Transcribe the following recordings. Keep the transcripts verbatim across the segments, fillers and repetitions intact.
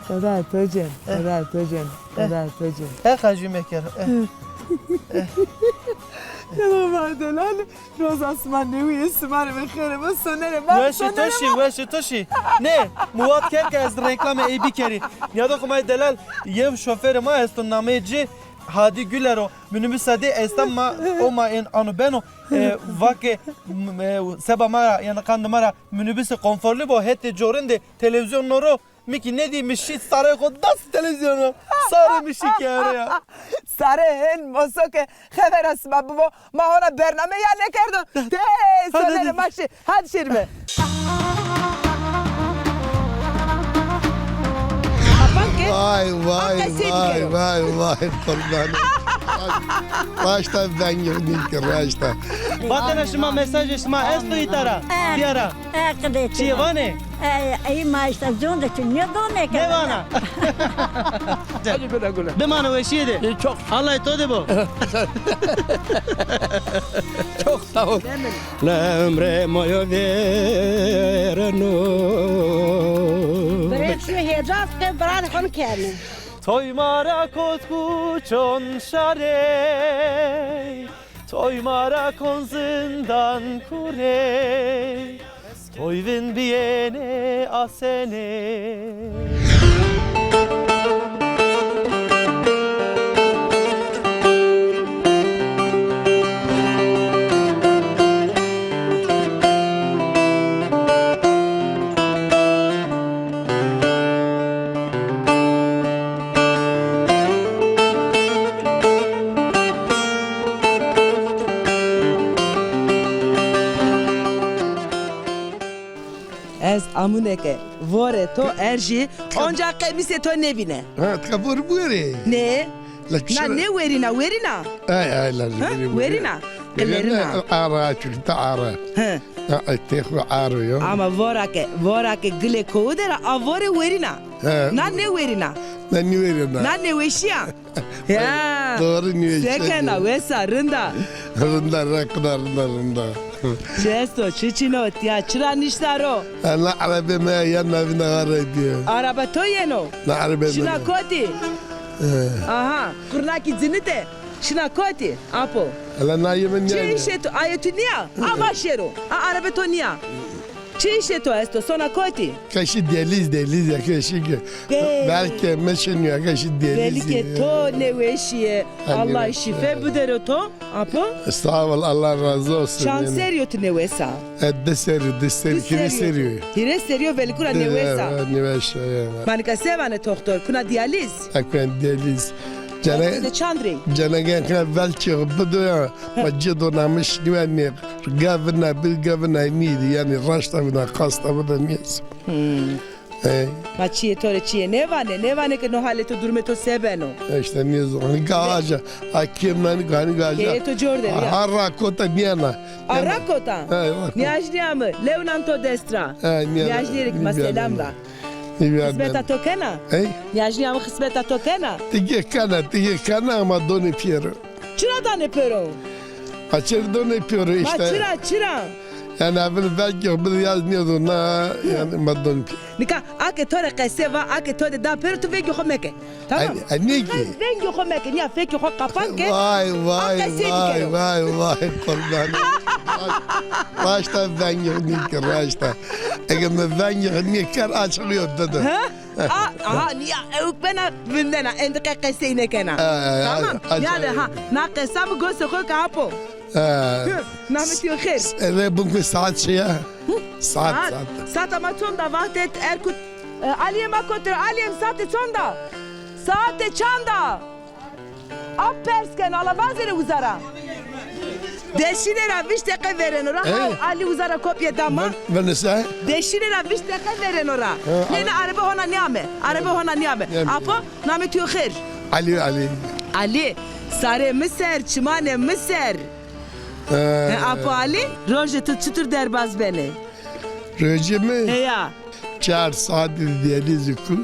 Dada to cen, dada to cen, dada to cen. He, qajî meker. Eh. Eh. Yala ma delal, roza sima newî, sima rê be xêr ebe, sonerê ma, weşê to şî, weşê to şî. Nê, mi wat kerd ke ez reklamê ey bikerî. Nîyadoxê ma yê delal, yew şoferê ma esto, nameyê ci Hadi Güler o. Minibüsa de esta ma, o ma ên ano beno. E, va ke, m-, e, seba ma ra, yanî qandê ma ra minibüsê konforlî bo, hetê corindê televîzyon no ro. Mi kî nêdî, mi şî sareyê xo da sî televîzyon ro. Sarê mi şî ke ero ya. Sarê hên moso ke xevera sima bibo, ma hona bername ya nêkerdo. Tey sonerê ma şî. Hadi şêrîme. Vay, vay, vay, vay, vay, qurbanê. Raşta vengê nîkî, raşta. Vatena şima, mesajê şima esto îta ra? Dîyara. E, qidê. Çiyê vanê? E, ey ma îşte zonde çi nêdonê ke. Nêvana. Hadi güle güle. Bimane weşîye de. Çok. Allay to de bo. Çok sağ ol. La emrê ma yo vêreno. Birê şu hêcaz ke birad xon keno. Toy ma ra kot kuçon şarey. Toy ma ra kon zindan kurey, toy vin biyêne asenê. Ez amune ke vorê to erjî, onca qemîsê to nêvîne. Ha, tika vor buerê. Nê? La na çira? Nêwerîna, werîna? Ay, ay, la ha, werîna. Werîna. Qilerîna. Ara, çulîta ara. He. Ha, ay, te xo aro yo. Ama vora ke, vora ke gilê kowu de ra, a vorê werîna. He. Na nêwerîna. Na nêwerîna. Na nêweşîya. Ya. Doğru nêweşîya. Se kena, wes a, rind a? Rind a, reqida, rind a, rind a. Çi esto, çi çin o, tîya çira nişta ro? Ana arabê ma ya, navîna arabî. Araba to yeno? Na arabê ma. Şina kotî? He. Aha, qurnakî cinite. Şina kotî, apo? Ela na yê mi nîya. Çi îşê to, aye tu nîya? A ma şêro. A arabê to nîya. Çi îşê to esto, sona kotî? Keşî delîz, delîz ya keşî ke. Belkî meşenî ya keşî delîz. Belkî to nêweşîye. Allah şîfe bidero to, apo. Sağ ol, Allah razı olsun. Çand serrî yo tu nêwes a? E, di serrî, di serrî, hîrê serrî yo. Hîrê serrî yo, velikura nêwes a. Nêweş a, ya. Ma nika se vanê toxtor, kuna diyalîz? E, kuna diyalîz. Cenege, cenege vel çi bido ya. Ma ci do namiş nîwenê, gavina bi, gavina nîdî, yanî raşta bina, qasta bina nîyes. Hmm. E. Ma çiyê to rê çiyê nêvanê, nêvanê ke no halê to, durumê to se beno. E, îşte nîyes, hani gaja, a kim nani, hani gaja. Keyê to cor der ya. Ha, rakota nîyena. A rakota? Nîyajnîya mi, lewnan to dest ra. Nîyajnîye rê ki ma selam va. Xizmeta to kena? Hey? Nîyajnîya mi xizmeta to kena? Tigê kena, tigê kena ama donê pêro. Çira danê pêro? A çira donê pêro îşte. Ma çira, çira? Yanî evin vengê xo bide yaz nêdo na, yanî ma donê pêro. Nika a ke to rê qese va, a ke to de da pêro, tu vengê xo meke. Tamam. Ay, ay, nê ki? Vengê xo meke, nîya fekê xo qapan ke. Vay, vay, vay, vay, vay, qurban. Raşta vengê xo nêkir, raşta. Ege mi vengê xo nêkir, açık yok dedi. Ha? A, aha, nîya ewk bena vindena, endiqe qesey nêkena. Tamam. Nîya de ha, na qesa mi gosê xo ke apo. Namê to yo xêr. Eve bun ku saat şey ya. Saat, saat. Saat ama çond a, vaxtê Erkut, e, Aliyê ma kotî ra, Aliyê mi, saatê çond a? Saatê çand a? A pers keno, ala vazêrê uza ra. Deşîne ra vîst deqe vêreno ra. Ha, Alî uza ra kopye da ma. Venise. Deşîne ra vîst deqe vêreno ra. Nê, nê, arebe hona nîyame. Arebe hona nîyame. Apo, namê to yo xêr. Alî, Alî. Alî, sarê mi ser, çimanê mi ser. He, apo Alî, rojê to çitur derbaz benê? Rojê mi? Heya. Çar saetî diyalîzî ku,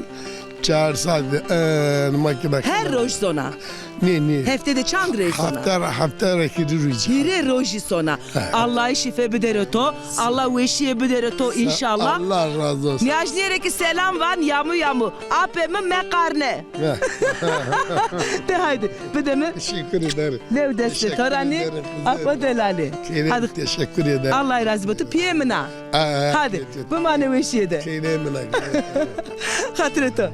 Çar saet, e, nima ki bak. Her roj zona? Nê, nê. Hefte de çand rey zona? Hefte ra, hefte ra hîrê rojî. Hîrê rojî zona. He. Allah şîfe bidero to. Allah weşîye bidero to înşallah. Allah razı olsun. Nîyajnîye rê ki selam van, yamu yamu. Apê mi meqarne. He. De haydi, bide mi. Teşekkür ederim. Lew destê to ra nî. Teşekkür ederim. Apo delalê. Hadi. Teşekkür ederim. Allah razı olsun. Piyê min a. Aa, hadi, peki. Bimane weşîye de. Keyneyê min a. Xatirê to.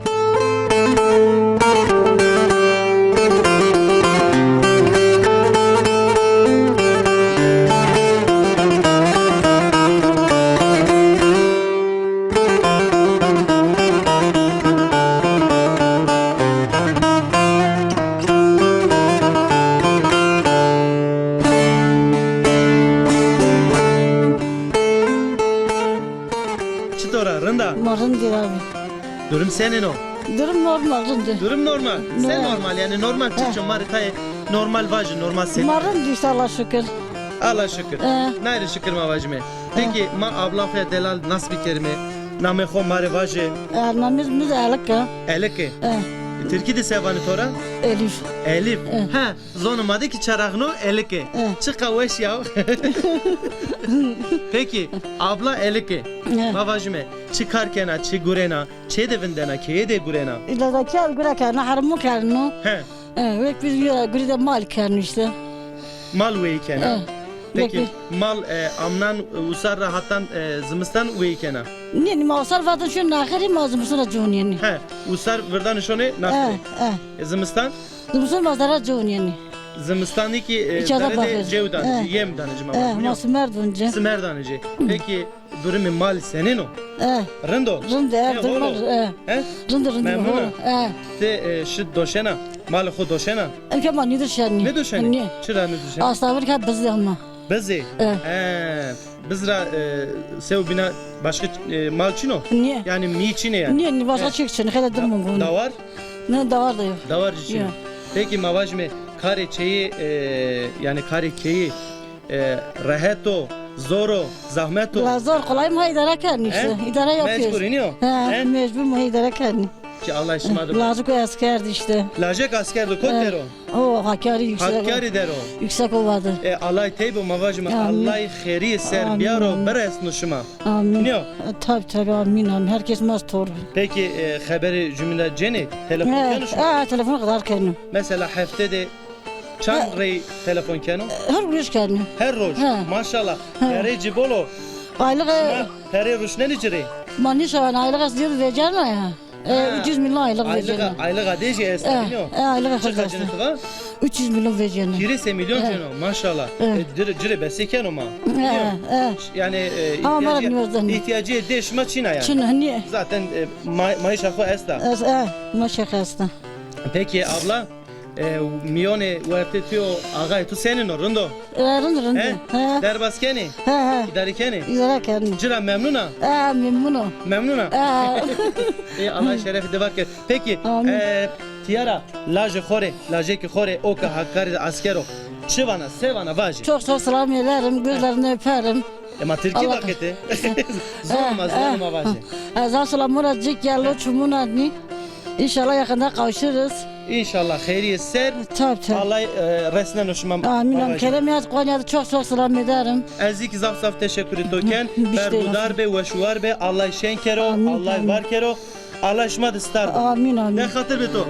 Çitor a, rind a? Ma rind î abi. Durum senên o? Durum normal, rind î. Durum normal. Se normal, yanî normal çiço, ma rê tayê normal vajî, normal senên o? Ma rind î îşte, Allah şükür. Allah şükür. E. Nayrê şükür ma vajîme. Peki ma abla xo ya delal nas bikerîme. Namê xo ma rê vaje. E, namê mi de Elik a. Elik e. E. Tirkî de se vanê to ra? Elif. Elif. E. Ha, zonê ma de kî çarağno Elik e. E. Çiqa weş ya. Peki, abla Elik e. E. Ma vajîme, çi kar kena, çi gurena, çê de vindena, keye de gurena? Îlla da keye de gure kena, hermû keno. He. E, wek biz ya gurî de mal keno îşte. Mal weyî kena. E, peki, wek mal, e, amnan, e, usar ra hatan, e, zimistan weyî kena? Nê, nê, ma usar vatan şonê naxirî, ma zimistan ra ciwinîyenî. He, usar virdanê şonê naxirî. E, e. E, zimistan? Zimistan ma zere ra ciwinîyenî. Zimistanî kî, e, zere de cew danê ci, yem danê ci ma. E, ma simer danê ci. Simer danê ci. Peki, durumê mal senên o? E. Rind o? Rind e, e, durumê mal, e. He? Rind, rind, rind. Memnun a? E. Ti, e, şi doşena? Malê xo doşena? Eke ma nêdoşenî. Nêdoşenî? Nê. Çira nêdoşenî? Asta vir ke bizê ma. Bizê? E. He. Biz ra, e, sewbîna başka, e, mal çin o? Nê. Yanî mî çin ê yanî? Nê, nê, başka çîk çin, xele dim gon. Dawar? Nê, dawar da yok. Dawar çin. Yok. Peki ma vajîme karê çeyî, e, yanî karê keyî, e, rehet o, zor o, zahmet o? La zor, kolay ma îdare kernî îşte. He? Îdare yapıyoruz. Mecbur, nîyo? He, mecbur ma îdare kernî. Ki Allah şima de. Lajek o asker de îşte. Lajek asker de, kot der o? O Hakkari yüksek. Hakkari der o. Yüksek ovada. E, Allah tey bo, ma vajîme, Allah xêrî ser biyaro, biresno şima. Amin. Nîyo? E, tabi, tabi, amin, amin. Herkes ma tor. Peki, e, xeberê jumîn ra cênê? Telefon keno şima? E, telefon qedar keno. Mesela hefte de çand rey telefon keno? Her roj keno. Her roj? He. Maşallah. He. Perê ci bol o. Aylık, e, şima perê ruşnenî ci rê? Ma nîşawen, aylık ez dîyo vecena ya. E, üç yüz milyon aylık vecena. Aylık, aylık adê jî esta, nîyo? E, aylık. Çiqa cênê ti va? Üç yüz milyon vecena. Hîrê sey milyon cêno, maşallah. E, ci rê, ci rê besê keno ma. E, e. Yanî, e, îhtiyacê, îhtiyacê dê şima çin a yanî. Çin a, nîye? Zaten, e, ma-, maaşa xo esta. E, maaşa xo esta. Peki abla, e, mîyonê wertê tu û axayê tu senên o, rind o? E, rind, rind. He? He. Derbas kenê? He, he. Îdare kenê? Îdare kenê. Ci ra memnun a? E, memnun o. Memnun a? E. Ê, Allah şerefî de var ke. Peki, e, tîya ra lajê xo rê, lajekî xo rê o ke Hakkari de asker o, çi vana, se vana, vajê. Çok çok selam ederim, gözlerinden öperim. E, ma tirkî vake ti. Zonê ma, zonê ma vajê. E, zaf selam ora cik ya, lo çumuna ni. İnşallah yakında kavuşuruz. İnşallah xeyrîye ser. Tabii, tabii. Allah, e, resneno şima. Amin, amin. Kerem yaz Konya, çok çok selam ederim. Ez zî kî zaf zaf teşekkür to ken. Berhudar be, weş û war be. Allah şen kero, Allah var kero. Allah şima de star bo. Amin, amin. Ne xatir be to.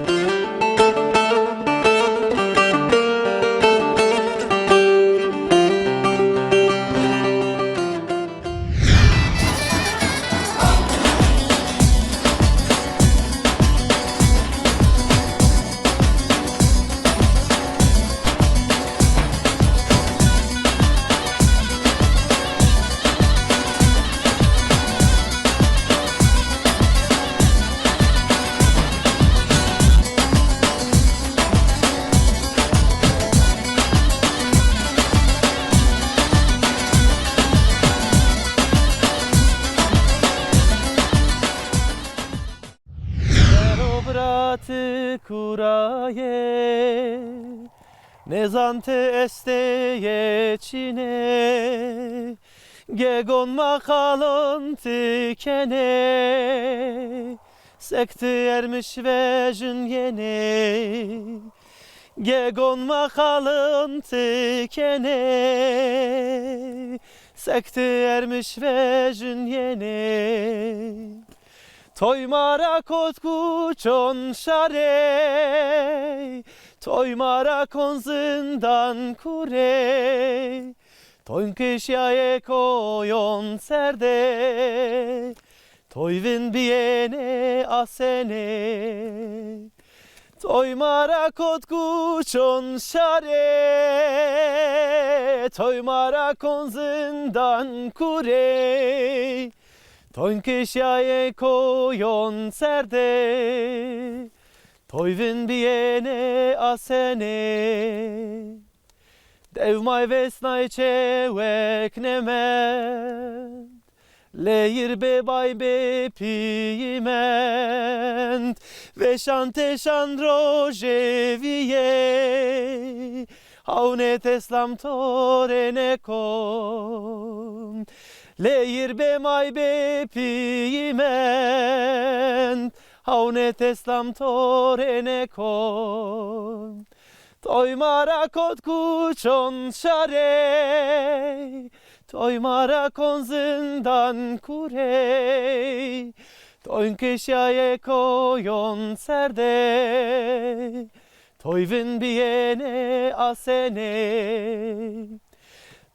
Bero bira ti kura yê, nêzan ti estê yê çinê, gegon ma qalon ti kenê. Sekti ermiş vejin yenê, gegon ma xalin ti kenê. Sekti ermiş vejin yenê. Toy ma ra kot kuçon şarê, toy ma ra kon zindan kurê. Toyn kişyayê koyon serde, toy vin biyêne asenê. Toy ma ra kot kuçon şarê, toy ma ra kon zindan kurê. Toyn kişyayê koyon serde, toy vin biyêne asenê. Dew may vesnay çewek nemend, leyir bê bay bê pîyî mend. Veşan teşan rojê vîyê, hawnê teslam to rê nekon. Leyir bê may bê pîyî mend, hawnê teslam to rê nekon. Toy ma ra kot kuçon şarê, toy ma ra kon zindan kurê. Toyn kişyayê koyon serde, toy vin biyêne asenê.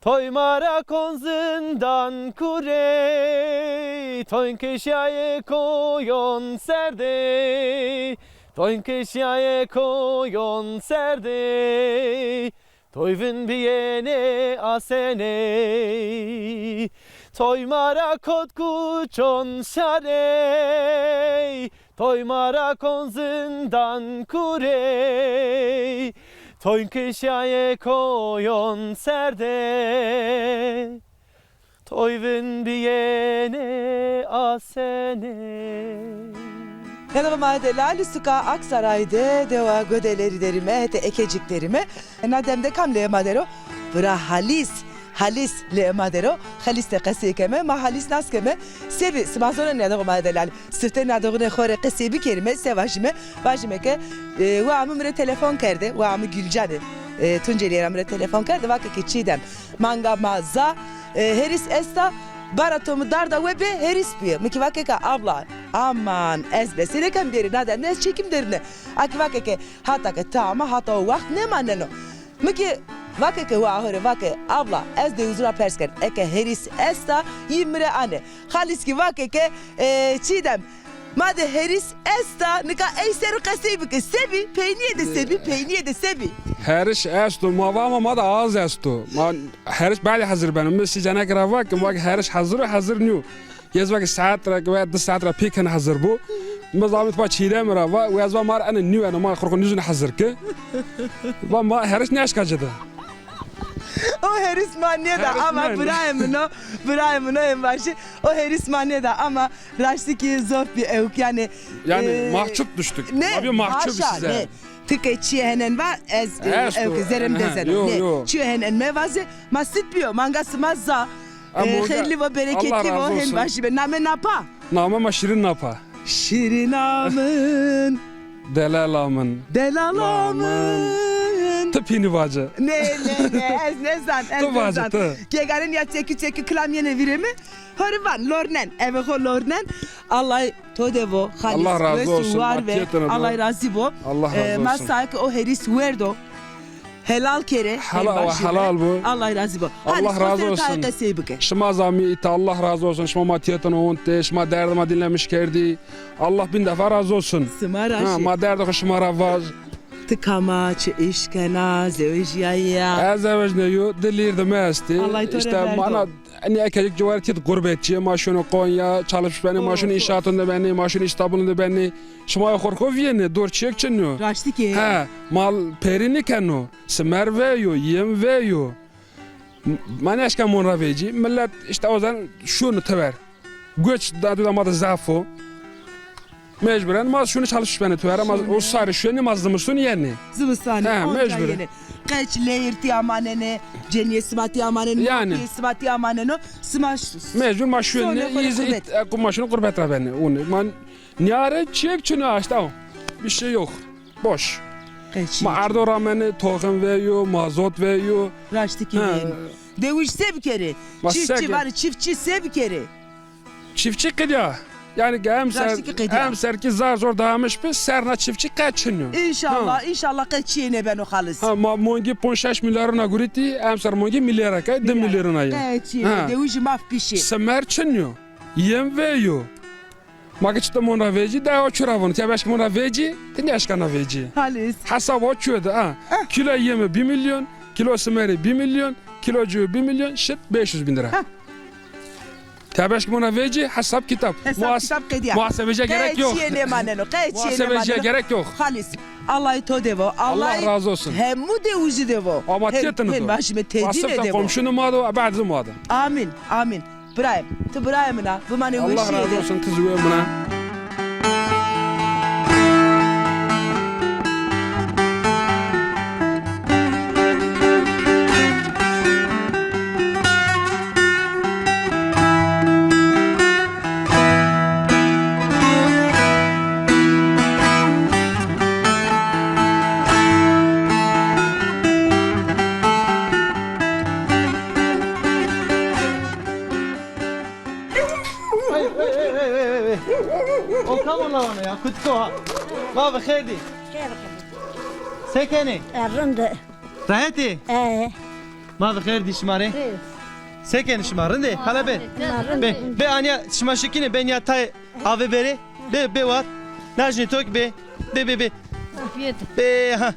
Toy ma ra kon zindan kurê, toyn kişyayê koyon serdê, toyn kişyayê koyon serdê, toy vin biyêne asenê. Toy ma ra kot kuçon şarê, toy ma ra kon zindan kurê, toyn kişyayê koyon serde, toy vin biyêne asenê. Yanıma delali suka Aksaray de dewa Gödeleri derime, hete Ekecik derime. Na dem de kam lê ma dero? Vira Halis. Halis lê ma dero. Halis de qesey keme, ma Halis nas keme. Sebi, sima zonen yanıma delali. Sifte nadığune xo rê qesey bikerime, se vajime? Vajime ke, e, wa mi mi rê telefon kerde, wa mi Gülcan'ı, e, Tunceli ra mi rê telefon kerde, vake ke Çiğdem, manga ma za, e, heris esta, bara to mi darda we be, heris bîye. Mi ki vake ke abla, aman, ez besenêken bêrî, na dem de ez çekim derine. A ki vake ke, hata ke ti ama, hata o waxt nêmaneno. Mi ki vake ke wa ho rê vake, abla, ez de uzu ra pers ken, eke heris esta, yî mi rê ane. Halis ki vake ke, e, Çiğdem, ma de heris esta, nika ey ser o qesey bike. Sebi, peynîye de sebi, peynîye de sebi. Heriş esto, ma va ama ma de az esto. Ma heriş belê hazir beno. Mi sî ceneke ra va ke, ma ke heriş hazir o, hazir nîyo. Ez va ke saet ra, ke di saet ra pê kena hazir bo. Mi zahmet va Çiğdem ra va, û ez va ma rê ene nîyo, ene ma xo rê xo nîzûne hazir ke. Va ma heriş nêeşka ci de. O heris ma nêda ama birayê min o, birayê min o ên vajî. O heris ma nêda ama raştî kî zof bî ewk, yanî, yanî, e, mahcup düştük. Ne? Abi mahcup haşa, size. Ne? Ti ke çîyê henen va ez, e, ewk zerrê mi de zeno. Yo, ne, yo. Çîyê henen mevaze, ma sit bîyo, manga sima za, e, xeyrlî vo, bereketlî vo, hên vajîme. Name napa? Name ma Şîrin Napa. Şîrîna min. Delala min. Delala min. Ti pînî vace. Ne, ne, ne, ez nêzan, ez nêzan. Ti vace, ti. Gegane nîya çekî çekî kilam yenê vîrê mi. Ho rê van, lornen, eve xo lornen. Allay to de vo, Halis, wes û war ve. Allah razı olsun. Allay razî bo. Allah razı olsun. E, ma saye ke o heris werdo. Helal kere. Helal, helal bo. Allah razî bo. Allah razı olsun. Qesey bike. Şima zî amî îta, Allah razı olsun. Şima ma tîyetin ont de, şima derdê ma dinlemiş kerdî. Allah bin defa razı olsun. Sima ra şî. Ha, ma derdê xo şima ra vaj. Ti kam a, çi îş kena, zewejîyayî ya? Ez zewej nêyo, di lîr de mi estî. Allah to rê verdo. Îşte ma na, enî Ekecik ciwarî tîyet gurbetçîye, ma şono Konya, çalışmış benê, ma şono înşaatun de benê, ma şono Îstanbulun de benê. Şima xo rê xo vîyêne, dor çîyêk çin nîyo. Raştî kî. He, mal perî nîkeno, simer veyo, yem veyo. M-, ma nêeşka mon ra vecî. Milet îşte o zaman şunu tever. Göç da, da ma de zaf o. Mecburen ma şunu çalışmış benê tever. Ma o sarî şunu ma zimiston yenê. Zimistanî, he, mecburen. Qeç leyir tîya manenê, cenîyê sima tîya manenê, yanî, nokîyê sima tîya maneno. Sima ş-, mecbur ma şunu, sonê xo rê îz-, gurbet. Ît-, e, ma şunu gurbet ra benê. Ûnî, ma Nîyare çîyêk çin o, aşta o. Bir şey yok. Boş. Qey çîyêk. Ma erdo ramenê, toxim veyo, mazot veyo. Raştikî veyno. Dewij se bikerê? Çiftçi varê, çiftçi se bikerê? Çiftçi qedîya. Yani ki emser, emser ki zar zor dayamış bi, serna çiftçi qe çin yo. İnşallah, inşallah qe çiyê nêbeno xalis. Ha, ma mongî ponc şeş milyarina gurîtî, emser mongî milyara kay, di milyarina ye. Qe çiyê, dewij maf pişê. Simer çin yo. Yem veyo. Ma ki çita mon ra vecî, de o çu ra vano. Tiya beşkî mon ra vecî, ti nêşkana vecî. Halis. Hesab o çu de, ha. Kilo yeme bir milyon, kilo simeri bir milyon, kilo cüvü bir milyon, şit beş yüz bin lira. Tiya beşkî mon ra vecî, hesab kitap. Hesab kitap qedîya. Muhasebeciye gerek yok. Qe çiyê nêmaneno, qe çiyê nêmaneno. Muhasebeciye gerek yok. Halis. Allahî to de vo. Allah razı olsun. Hemû dewijî de vo. Ama têtini do. Hên vajîme tedîne de vo. Komşunu ma do, ebed ma do. Amin, amin. Birayê mi, ti birayê min a, bimanê weşîye de. Allah razı olsun, ti zî wê min a. Ey, ey, ey, ey, ey, ey. O kam o lawana ya? Kutiko ha. Ma bi xêr dî. Se kenê? E, rind. Rehet ê? E. Ma bi xêr dî şima rê. Xêr. Se kenê şima? Rind ê? Hala bê. Ma rind. Bê, bê aniya şima şikînê, bê niya tayê avê berê. Bê, bê war. Najnê tok bê. Bê, bê, bê. Afiyet. Bê, ha.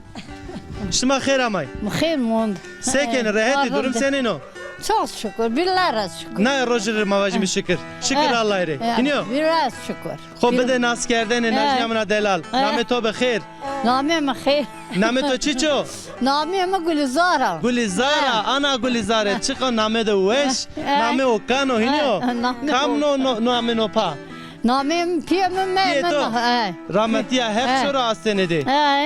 Şima xêr amay. Xêr mond. Se kenê, rehet ê, durum senên o? Çok şükür, billah ra şükür. Na rojî rê ma vajîme şikir. Şikir Allahî rê. Hînî yo? Billah şükür. Xo bide nas kerdene, najnîya min a delal. Namê to bi xêr. Namê mi xêr. Namê to çiç o? Namê mi Gulîzar a. Gulîzar a, ana Gulîzare, çiqa namê de weş, namê o kan o, hînî yo? Kam no, no, namê no pa? Namê mi, pîyê mi, me, pîyê to. Rahmetîya hep şoro astêne de.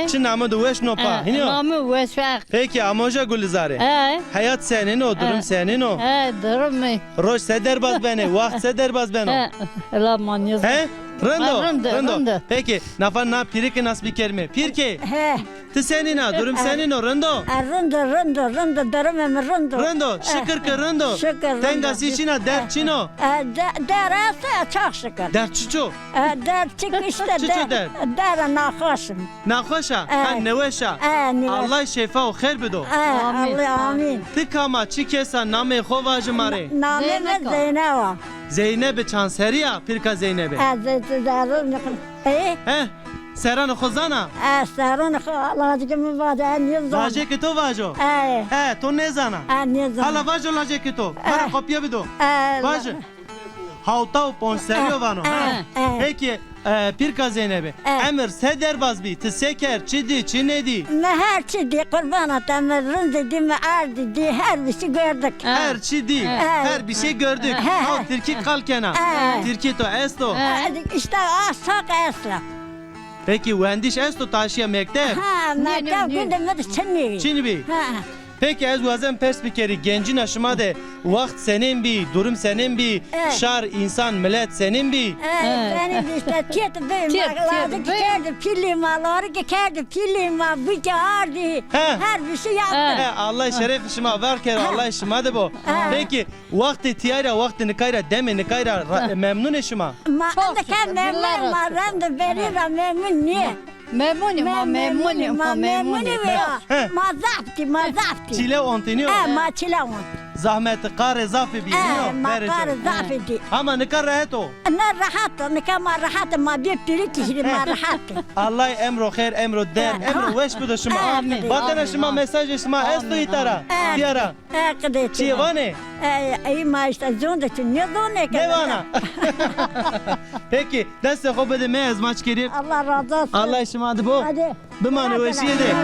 Çi namê de weş no pa, hînî yo? Namê weş, e. Peki, amoja Gulîzare. Heyat senên o, durum senên o? Durum mi? Roj se derbaz benê, waxt se derbaz beno? Ela ma nêzan. He? Rind o, rind o. Peki, nafa na pîrikî nas bikerîme. Pîrkê. He. Ti senîn a, durum senîn o, rind o? E, rind o, rind o, rind o, durumê mi rind o. Rind o, şikir ke rind o. Şikir, rind o. Tengasî çin a, derd çin o? E, de-, derd esto, e, çok şükür. Derd çiç o? E, derd çik işte. Çiç o derd? Derd naxweş im. Naxweş a? Ha, nêweş a? E, nêweş. Allah şefa û xêr bido. E, amîn. Allah, amîn. Ti kam a, çi kes a, namê xo vaje ma rê. Namê mi Zeynep a. Zeynebê çand serrî ya, pîrka Zeynebê? Ez zerrî. E? He, serranê xo zana? E, serranê xo, lajekê mi vajo, ez nêzana. Lajekê to vajo? E. He, to nêzana? Ez nêzana. Hala vajo lajekê to. E. Ma ra kopya bido. E. Vajo. Hawta û ponc serrî yo vano. E, ha. E. Peki, e, pîrka Zeynebê, emir se derbaz bî? Ti se kerd, çi dî, çi nêdî? Mi her çi dî, qurbana te, mi rind dî, mi erdî dî, her bir şey gördük. Her çi dî, her bir şey gördük. He, he. Aw tirkî qal kena. He. Tirkî to esto? He. E, işte aşak esla. Peki wendiş esto, taşîya mekteb? Ha, mekteb gundê mi de çinî. Çinî bî? Ha. Peki ez wazen pers bikerî, gencîna şima de waxt senên bî, durum senên bî, şar, însan, milet senên bî? E, senên bî işte, têt bî, ma lazikî kerdî pîlî ma, larikî kerdî pîlî ma, bikî ardî, her bir şey yaptı. He, Allah şerefê şima ver kero, Allah şima de bo. Peki, wextê tîyay ra, wextê nikay ra, demê nikay ra ra-, memnun ê şima? Ma nika memnun, ma rend û berî ra memnun nîyê. Memnun ê, ma memnun ê, ma memnun ê. He. Ma zaf dî, ma zaf dî. Çîle ontê nîyo? E, ma çîle ont. Zahmetî, qarê zafî bî, nîyo? E, ma qarê zafî dî. Ama nika rehet o? Ne rehet o, nika ma rehet, ma bê pîrikî hîrê ma rehet. Allah emro xêr, emro derg, emro weş bido şima. Amîn. Vatena şima, mesajê şima esto îta ra? Tîya ra? E, qidê. Çiyê vanê? E, ey ma işte zonde çi nêzonê ke. Nêvana. Peki, destê xo bide mi, ez maç kerî. Allah razı olsun. Allah şima de bo. Hadi. Bimane weşîye de.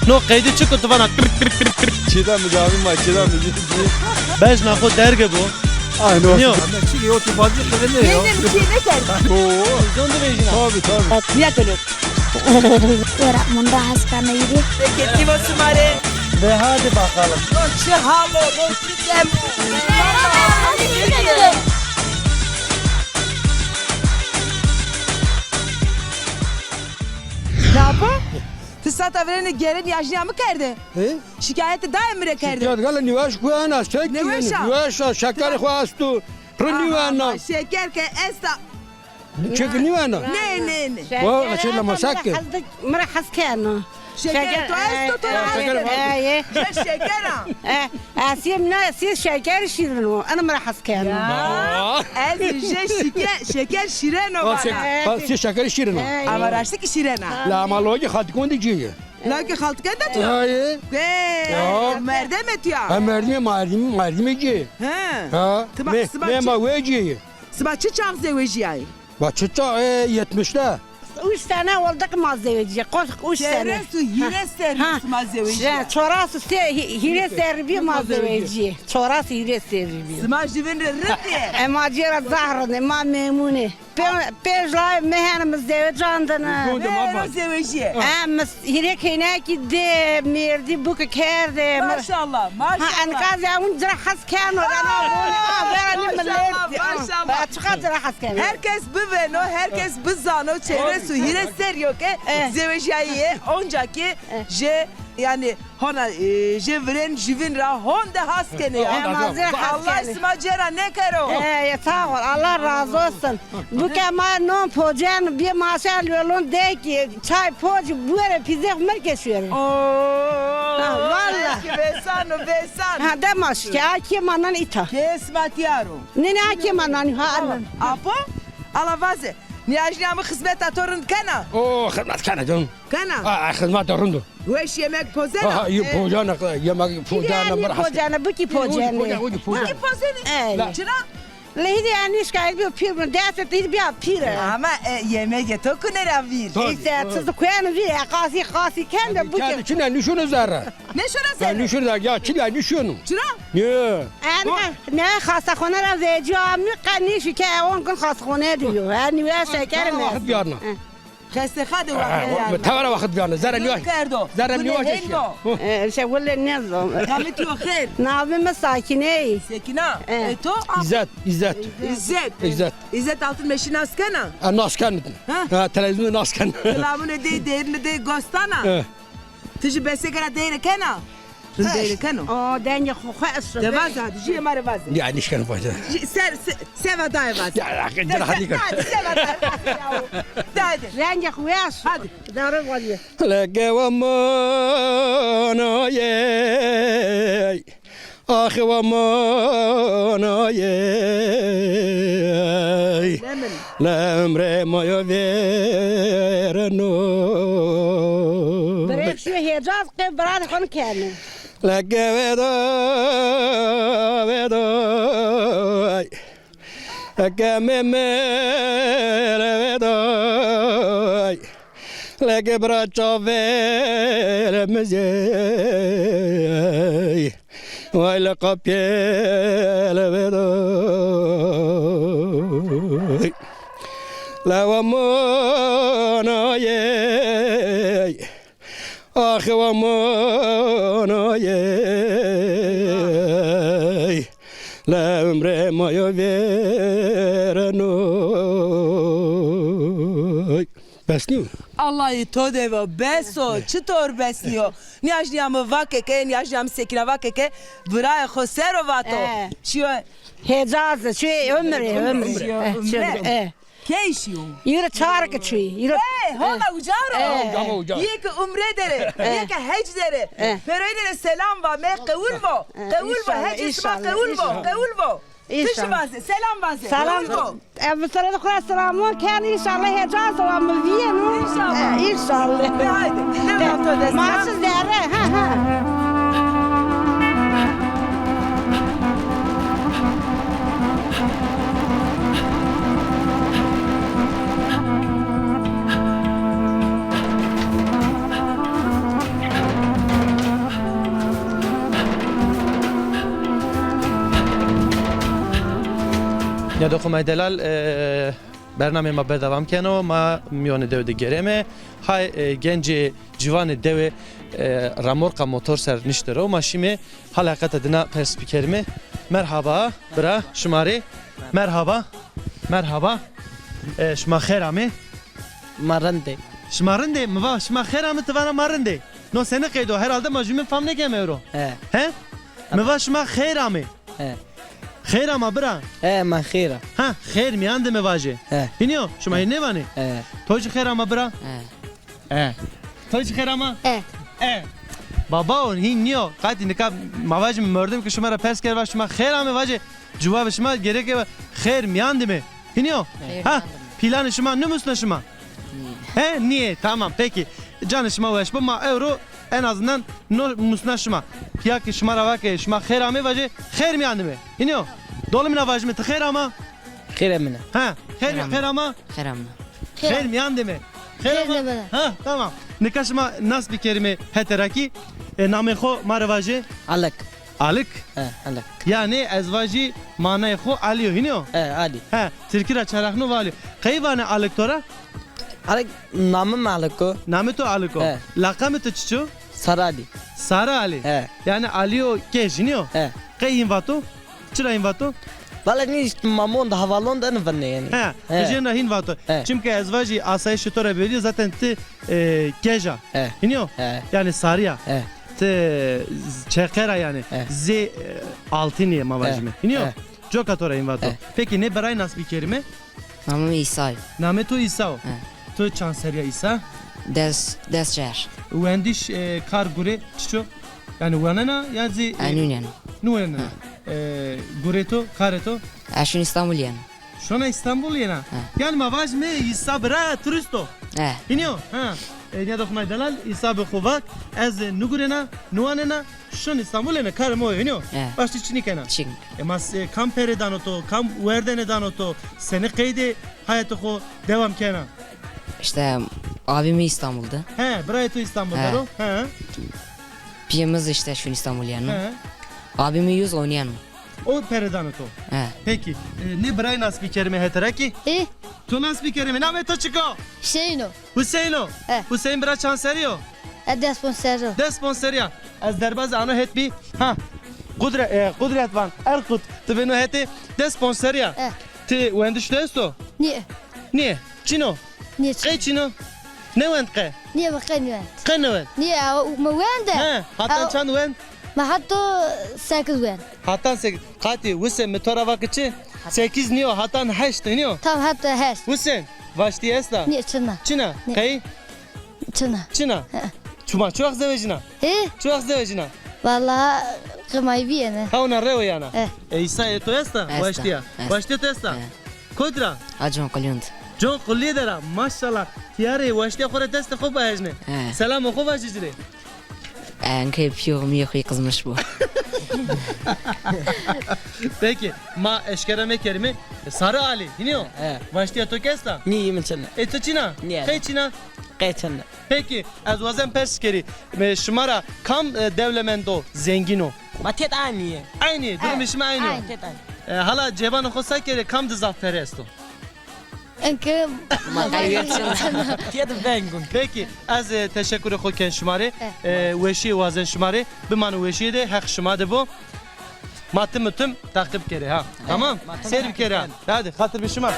No qeydî çik o tu vana kir kir kir kir. Çêda mi gavî ma, çêda mi gavî. Bejna xo derge bo. Ay no. Nîyo. Ama çi yo tu bazı kırılıyor ya. Yedim ki ne geldi? Oo. Zondu bejna. Tabii, tabii. Niye geliyor? Ora munda hastaneydi. Peki, Tivo Sumare. Ve hadi bakalım. Çi halo, çi demo. Merhaba, hadi gidelim. Ne yapalım? Ti sata virêne gere nîyajnîya mi kerde? He? Şikayetê dayê mi rê kerde? Şikayet gala nîwaş ku ena, çek. Nîwaş a? Nîwaş a, şekerê xo esto. Ri nîwena. Şeker ke esta. Çek nîwena. Ne, ne, ne. Wa, açê lama sake. Mi ra hes keno. Şeker to esto, to ra şeker. Şeker a. Şeker a. E, asî mi na, asî şeker şîrin o. Ana mi ra hes keno. Ya. Ez jê şike-, şeker şîreno vana. Asî şeker şîrin o. Ama raştî ki şîren a. La ama logi xaltikon de cîye. Laki xaltike de tu ya. Hayır. Be, ya. Merdeme tu ya. Ha, merdime, merdime, merdime cîye. He. Ha. Tima, me, tima me çi-, ma we cîye. Sima çi çax zewejîyayî? Ma çi çax, e, yetmiş de. Üç sene oldu ki ma zewecîye. Üç sene. Çewres û hîrê serrî sima zewecîye. Çoras û hîrê serrî bî ma zewecîye. Çoras û hîrê serrî bî. Sima jüvin rê rind ê. E, ma cêra zaf rind ê, ma memnun ê. Pe-, pênc layê mi hene mi zewecandine. Zewecîye. E, mi hîrê keynekî de, mêrdî bûke kerde. Maşallah, maşallah. Ha, enkaz ya un cira hes keno, rena bûne, ha, vera ni millet. Maşallah, maşallah. Ha, çiqa cira hes keno. Herkes biveno, herkes bizano, çewres û hîrê serrî yo ke zewejîyayî yê, onca ki jê, yanî, hona, e, jê virên jüvin ra honde has kenê ya. Allah sima cêra nêkero. E, sağ ol, Allah razı olsun. Bu ke ma non pocen, bir maşa lolon de ki, çay poc, buere, pizek, mirke şuere. Oo, ha, valla. Eşkî vêsan o, vêsan. Ha, de maşke, a kê ma nan îta. Kê sima tîyar o. Ne, ne, a kê ma nan, ha, anan. Apo, ala vaze. Nîyajnîya mi xizmeta to rind kena? O, xizmet kena canım. Kena? Ha, ha, xizmeta rind o. Weş yemek pozena? Ha, ha, pocena, yemek pocena, bir hasta. Pocena, bu ki pocena. Bu ki pocena, bu ki pocena. Bu ki pocena. Ey. Çira? Lehî de ya nişka, ez bîyo pîr bûn, dest et, hîr bîya pîr e. Ama, e, yemegê to kunera vîr. Tabii. Îşte, çiz kuyen vîr, e, qasî, qasî ken de bu ken. Çi ne nişûno zerre. Nişûno zerre? Ya nişûno zerre, ya çi ne nişûno. Çira? Yo. E, ne, ne, xastaxane ra vecîya mi, qe nişî ke, on gün xastaxane de yo. E, nîwe şeker mi? Wexit biyarna. Xestexane de wexit biyarna. Tewera wexit biyarna. Zerre nîwe. Kerdo. Zerre nîwe. E, şey, wele ne zon. Namê to xêr? Navê mi Sakine yê. Sekina. E. E, to? İzzet, İzzet. İzzet. İzzet. İzzet Altınmeşi nas kena? Ha, nas ken. Ha? Ha, televîzyonda nas ken. Kilamûnê dey, deyîrînê dey gos dana? E. Ti jî besêke ra deyre kena? Rind deyre keno? O, dengê xo xo esto. De vaze hadi, jûyê ma rê vaze. Ya, nişkeno vaze. Jî-, ser, se-, seva daye vaze. Ya, ya, de, de, hadi, hadi, seva daye vaze ya. De, hadi. Dengê xo esto. Hadi. Dare vaze. Lege wa mona yey. Axê wa mona yey. Lemrê ma yo vêreno. Birêk şîyo Hêcaz qe biranê xo nîkenê. Leke vedo, vedo. Eke memel vedo. Leke bira çavêr mizey. Vay le qapyel vedo. La wa mona yey. Axê wa mona yey. La umrê ma yo vêreno. Bes nîyo? Allahî to de vo, bes o, çitor bes nîyo? Nîyajnîya mi vake ke, nîyajnîya mi Sekîna vake ke, virayê xo ser o vato. E. Şîyo. Hêcaz, şîyo umrê, umrê. Şîyo umrê. E, şîyo. Key şîyo? Yî ra çar ke çûyî. Yî ra... Ey, hona uca ro. E. Yê ke umre der ê, yê ke hec der ê. E. Peroyîne rê selam va, me qewul vo. E, qewul vo, hecê sima qewul vo, qewul vo. Ti jî vaze, selam vaze. Selam. Qewul vo. E, bi sere de xo ra selamon ken, înşallah Hêcaz wa mi vîyeno. Înşallah. E, înşallah. De haydi. De ma to dest. Ma siz zerre, ha, ha. Doxo may delal, e, bernamê ma berdewam keno, ma mîyonê dewe de gereme. Hay, e, gencê ciwanê dewe, e, ramorqa motor ser nişte ro, ma şîme hal heqete dina pers bikerime. Merhaba, bira, şima rê. Merhaba, merhaba. E, şima xêr amê. Ma rind ê. Şima rind ê? Mi va şima xêr amê, ti vana ma rind ê. No senî qeydo? Herhalde ma jûmîn fam nêkeme ewro. He. He? Mi va şima xêr amê. He. Xêr ama bira. He, ma xêr a. Ha, xêr mîyan de mi vajê. He. Hînî yo, şima hîn nêvanê? He. To jî xêr ama bira. He. E. To jî xêr ama? E. E. Baba, o hîn nîyo. Qatî nika ma vajîme merdim ke şima ra pers kerd, va şima xêr amê, vajê cewabê şima gereke xêr mîyan dime. Hînî yo? Xêr mîyan dime. Ha, planê şima nimusna şima? Nîyê. He, nîyê. Tamam, peki. Canê şima weş bo, ma ewro en azından no musna şima. Pîya ke şima ra va ke şima xêr amê, vajê xêr mîyan dime. Hînî yo? Dolimîna vajîme ti xêr ama? Xêr amîne. Ha, xêr, xêr ama. Xêr amîne. Xêr mîyan dime. Xêr ama. Ha, tamam. Nika şima nas bikerîme hete ra kî, e, namê xo ma rê vajê. Alik. Alik? He, Alik. Yanî ez vajî manayê xo Alî yo, hînî yo? He, Alî. He, tirkî ra çarexno va Alî. Qey vanê Alik to ra? Alik, namê mi Alik o. Namê to Alik o. He. Laqemê to çiç o? Sarı Ali. Sarı Ali. He. Yanî Alîyo kej, hînî yo? He. Qey hîn vato? Çira hîn vato? Valla nî îşte ma monda havalon de nî vane yanî. He. He. Ti jêna hîn vato. He. Çimke ez vajî asayîşê to ra belî yo, zaten ti, e, kej a. He. Hînî yo? He. Yanî sarî ya. He. Ti z-, çeqer a yanî. He. Zê, e, altınî yê ma vajîme. He. Hînî yo? He. Coka to ra hîn vato. He. Peki nê biray nas bikerîme? Namê mi Îsa yo. Namê to Îsa o. He. To çand serî ya Îsa? Des, des çar. Wendiş, e, kar gure çiço? Yanî wenena ya zî, e, nûnena. Nûnena. He. E, gure to, karê to? Ez şin Îstanbul yena. Şona Îstanbul yena? He. Yanî ma vajîme Îsa bira turist o. He. Hînî yo? Ha. E, nîya doxmay delal, Îsa bi xo vak, ez nugurena, nuwanena, şin Îstanbul yena, karê mi o yo, hînî yo? He. Başka çinî kena? Çin. E, ma s-, e, kam pere dano to, kam werdene dano to, senî qeydê hayatê xo dewam kena? İşte abimi İstanbul'da. He, birayê to Îstanbul der o? He. Piyemiz işte şu İstanbul yanı. He. Abimi yüz oynayalım. O pere dano to. He. Peki, e, nê birayî nas bikerîme hete ra kî? Ê? To nas bikerîme, namê to çik o? Hüseyin o. Hüseyin o. He. Hüseyin bira çand serî yo? E, des ponc serî yo. Des ponc serî ya. Ez derbaz ano het bî. Ha. Qudre-, e, Qudret van. Erkut. Ti bêno hetê des ponc serî ya. He. Ti wendiş to esto? Nîye. Nîye. Çin o? Nîye çin. Qey çin o? Nêwend qe? Nîye, mi qey nêwend. Qe nêwend? Nîye, mi wend e. He, hatan çand wend? Mi hato sekiz wend. Hatan sekiz. Qatî, Husên, mi to ra va ke çi? Sekiz nîyo, hatan heşt nîyo? Tam heta heşt. Husên, waştî esta? Nîye, çin a. Çin a? Nîye. Qey? Çin a. Çin a? He. Çima çi wext zewejîna? He? Çi wext zewejîna? Valla qimay bîyene. Hewna rewe yana. He. E, Îsayê to esta? Esta. Waştîya. Esta. Waştîya to esta? He. Kotî ra? A Con Qulîyûn de. Con Qulîyê der a. Maşallah. Tîya rê waştîya xo rê destê xo bihejne. He. Selamê xo vajê ci rê. Enke pîyo mîyo xo kızmış bu. Peki, ma eşkera mekerîme. Sarı Ali, hînî yo? He. Waştîya to kî esta? Nî, mi çin a. E, to çin a? Nî. Qey çin a? Qey çin a. Peki, ez wazen pers kerî, e, şima ra kam, e, dewlemend o, zengîn o? Ma têt aynî yê. Aynî, durumê şima aynî yo. Aynî. Têt aynî. E, hala cêbanê xo sa kerê, kam de zaf pere esto? Enke ma qey çin a. Têt veng o. Peki, ez, e, teşekurê xo ken şima rê. E, weşîye wazen şima rê. Bimano weşîye de, heq şima de bo. Ma tim û tim taqîb kerê ha. Tamam? Seyr bikerê ha. Hadi, xatir bi şima.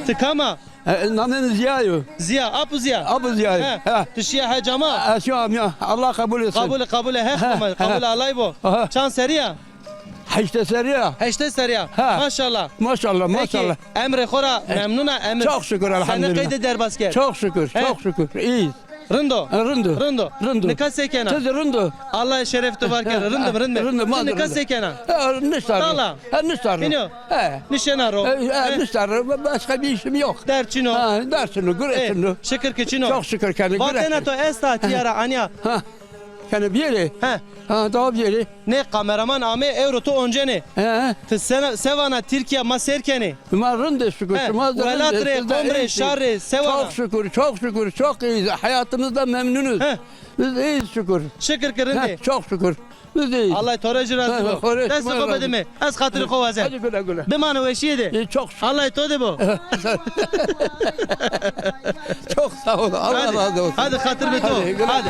Ti kam a? E, namê mi Ziya yo. Ziya, Apo Ziya? Apo Ziya yo. He. He. Ti şiya hec ama? E, şiya ama. Allah kabul etsin. Kabul, kabul, heq ama, kabul alay bo. Aha. Çand serî ya? Heştê serî ya. Heştê serî ya. Ha. Maşallah. Maşallah, maşallah. Peki, emrê xo ra memnun a, emir? Çok şükür, elhamdülillah. Sene qeyde derbas kerd? Çok şükür, çok şükür. İyiyiz. Rind o? Rind o. Rind o. Rind o. Nika se kena? Ti zî rind o. Allah şeref to var kerd. Rind o, rind o. Rind o, ma zî rind o. Ti nika se kena? Ha, nişta ro. Dala. Ha, nişta ro. Bînî yo? He. Nişena ro. He, he, nişta ro. Başka bir işim yok. Derd çin o. Ha, derd çin o, gure çin o. Şikir ki çin o. Çok şükür ki gure. Vatena to esta tîya ra anya? Ha. Kene biyerê? He. Ha, daha biyerê. Nê kameraman ame ewro to oncenê. He. Ti sena, se vana Tirkîya ma sêr kenê? Ma rind ê şukur. He. Şima zî rind ê, welat rê, qom rê, şar rê, se vana? Çok şükür, çok şükür, çok iyiyiz. Hayatımızda memnunuz. He. Biz iyiyiz şükür. Şikir ki rind ê. He, çok şükür. Biz iyiyiz. Allah to rê jî razî bo. He, he, destê xo bide mi. Ez xatirê xo wazen. Hadi güle güle. Bimane weşîye de. E, çok şükür. Allah to de bo. Çok sağ ol. Allah razı olsun. Hadi, hadi xatir bi to. Hadi, güle güle. Hadi.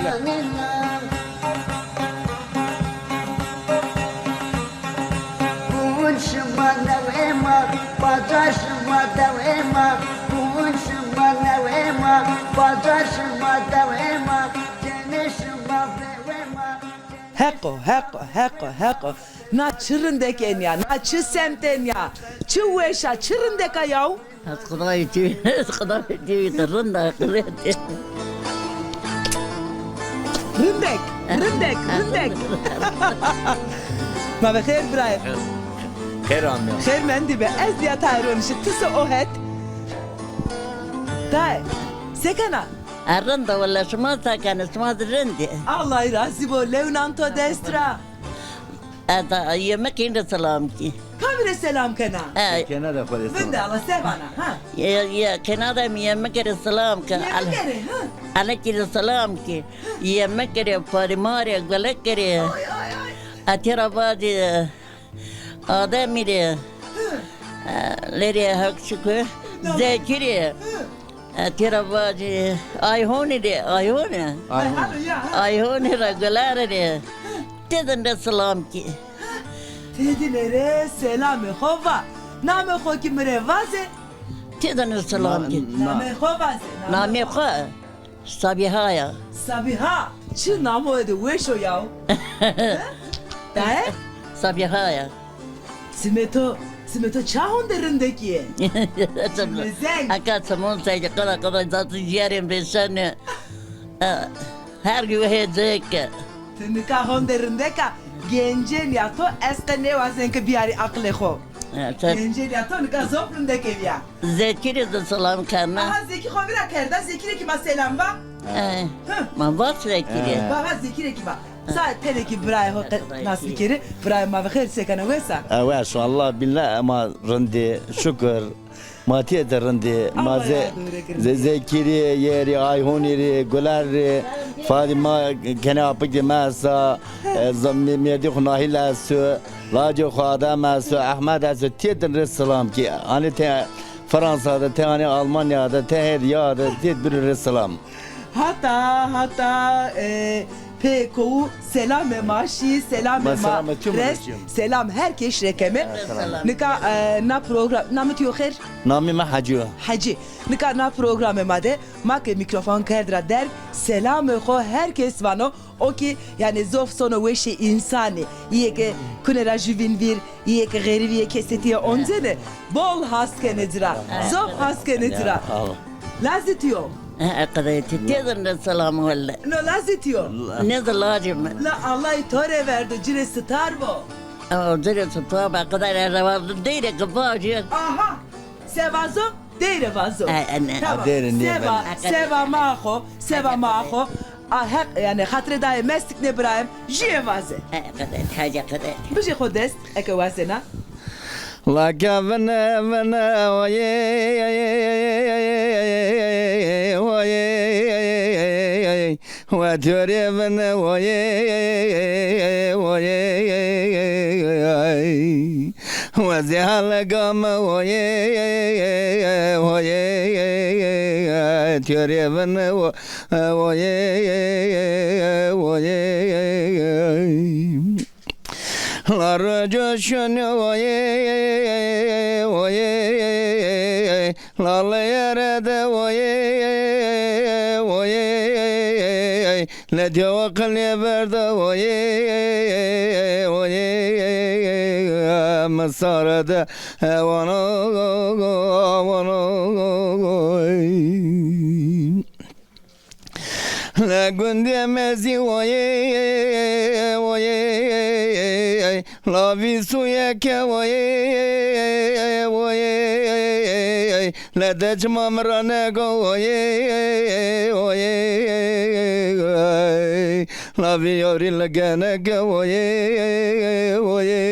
Gunc şima newê ma, baca şima dewê ma. Gunc şima newê ma, baca şima dewê ma. Kenê şima vewê ma. Heqo, heqo, heqo, heqo. Na çi rindek enya, na çi semt enya. Çi weş a, çi rindek a yaw. Ez Xidayê tî, ez Xidayê tî de rind a, qirêt. Rindek, rindek, rindek. Ma ve xêr birayê. Xêr amîya. Xêr mendî be. Ez dîya tayê ronişî. Ti se o het? Tayê. Se kena? E, rind a wele, şima se kenê? Şima zî rind ê. Allah razî bo. Lewnan to dest ra. Ez a, yemekî rê selam kî. Kamî rê selam kena? E. Kenara xo rê selam. Vinde ala se vana, ha? Ye, ye, kenara mi yemekî rê selam ke. Yemekî rê, ha? Alekî rê selam kî. Yemekî rê, Farîma rê, Gulekî rê. Ay, ay, ay. Etî ra vacî, Ademî rê. Hı. E, lerê hak şukur. Zekî rê. Hı. E, têra vacî, Ayhonî de, Ayhonî. Ayhonî. Ayhonî ra Gularî de. Têdin de selam kî. Têdin rê selamê xo va. Namê xo kî mi rê vaze. Têdin de selam kî. Namê xo vaze. Namê xo Sabîha ya. Sabîha. Çi namo ede weş o yaw. He? Daye? Sabîha ya. Simê to, simê to ça honde rindekî yê? Çimê zeng. Eka çimon seyde qada qada zatî cîyerên vêşenê. E, her gün hêceyê ke. Ti nika honde rindek a, gencênîya to ez qe nêwazen ke bîyarî aqilê xo. E, sen... Gencênîya to nika zof rindek ê vîya. Zekî rê de selam kena. Aha, Zekî xo vîra kerda, Zekî rê kî ma selam va. E, ma va Zekî rê. Va, va Zekî rê kî va. Sa tenê kî birayê xo qe-, nas bikerî, birayê ma ve xêr se kena, wes a? E, wes, Allah billah, ma rind ê, şukur. Ma tîyê de rind ê. Ma Ze-, Ze-, Zekî rê, yê rê, Ayhonî rê, Gular rê, Fadîma kenê apikê mi esta, e, z-, mê-, mêrdî xo Nahîl esto, lacê xo Adem esto, Ehmed esto, tîyê de rê selam kî. Hanî te Fransa de, te hanî Almanya de, te her ya de, tîyê de rê selam. Hata, hata, e, pê kowu selamê ma şî, selamê ma rest, selam her kes rê keme. Nika, e, na program, namê to yo xêr? Namê mi Hecî yo. Hecî. Nika na programê ma de ma ke mîkrofon kerd ra derg, selamê xo her kes vano, o kî, yanî, zof sono weşê însanî. Îyê ke kune ra jûvîn vîr, îyê ke xerîbî yê kesetîye oncenê, bol has kenê ci ra. Zof has kenê ci ra. Lazê to yo? E, qedayê ti têdin de selam wele. No lazê to yo? Nê de lacê mi. La Allahî to rê verdo, ci rê sitar bo. O, ci rê sitar bo, qedayê rê verdo, deyre ke vacî. Aha! Se vazo? Deyre vazo. E, e, ne. Tamam. Deyre nîye. Seva, seva ma xo, seva ma xo. A, heq, yanî, xatirê dayê mi, ez tikne birayê mi, jûye vaze. E, qede, hece qede. Bijê xo dest, eke wazena. La ke vine, vine, oyê, oyê. We tîyorê vine oyê, oyê, we zê haleka mi oyê, oyê, tîyorê vine o-, oyê, oyê. La roco şune oyê, oyê, Lalê yere de oyê, oyê, le diyawa qilê ver de oyê, oyê, misare de ewana, ewana. Le gundê mezî oyê, oyê, lavî suye ke oyê, oyê, le de çima mi ra nego oyê, oyê, lavî yorî li geneke oyê, oyê.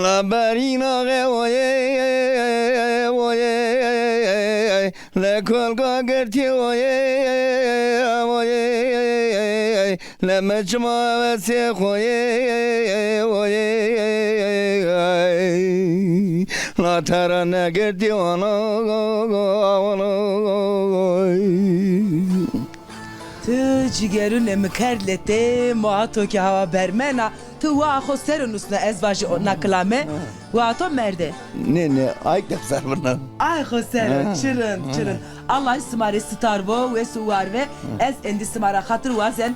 La berîna xe oyê, oyê, le kolga girtî oyê, oyê, le mi çima wesê xoyê, oyê, la tera negirtî ana, ana. Ti cigerunê mi kerd letê, moa to kî hawa bermena. Ti waa xo ser o nusna, ez vajî o, na kilame. Waa to merde. Nê, nê, ay de ser vina. Ay xo ser o, çi rind, çi rind. Allah sima rê sitar bo, wes û war ve. Ez endî sima ra xatir wazen.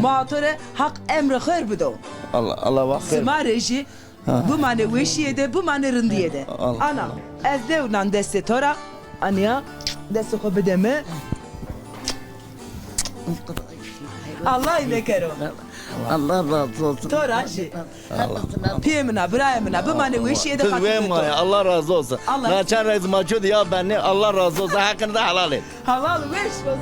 Moa to rê Haq emrê xêr bido. Allah, Allah wa xêr. Sima rê jî bimanê weşîye de, bimanê rindîye de. Allah, ana, Allah. Ez lew nan destê to ra, anîya, destê xo bide mi. Allah îme kero. Allah razı olsun. To ra jî. Allah. Piyê min a, birayê min a, bimanê weşîye de. Kız xatir ve de to. Maya, Allah razı olsun. Allah. Na çar reyz ma ço de ya benê, Allah razı olsun. Hakkını da helal et. Helal weş olsun.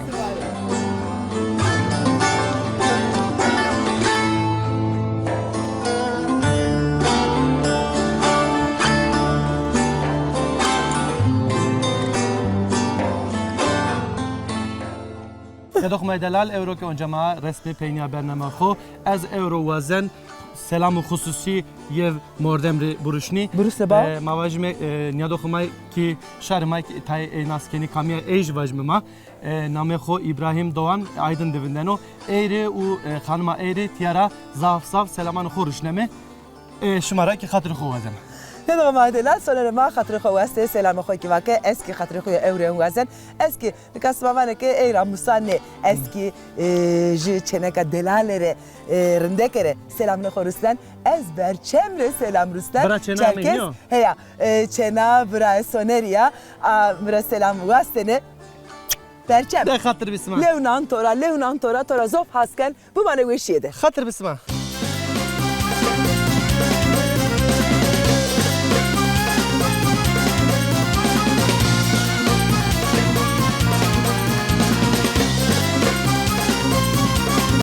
Nîyadoximay delal, ewro ke onca ma resmî peynîya bernama xo, ez ewro wazen selamê xususî yew mordem rê buruşnî. Buruşne ba. E, ma vajîme, e, nîyadoximay kî şarê ma kî tayê ey nas kenî kamî ya, ey jî vajîme ma. E, namê xo Îbrahîm Doğan, Aydin de vindeno. Ey rê û, e, xanima ey rê tîya ra zaf zaf selamanê xo ruşneme. E, şima ra kî xatirê xo wazena. Nîyadoximay delal, sonerê ma xatirê xo wastê, selamê xo kî vake, ez kî xatirê xo ya ewro wazen. Ez kî nika sima vanê ke ey ra musa nê, ez kî, e, jû çêneka delalê rê, e, rindeke rê selamê xo rusnen. Ez Berçem rê selam rusnen. Bira çêna mi nîyo? Heya, e, çêna birayê Sonerî ya, a, mi ra selam wastêne. Berçem. De xatir bi sima. Lew nan to ra, lew nan to ra, to ra zof has ken, bimanê weşîye de. Xatir bi sima.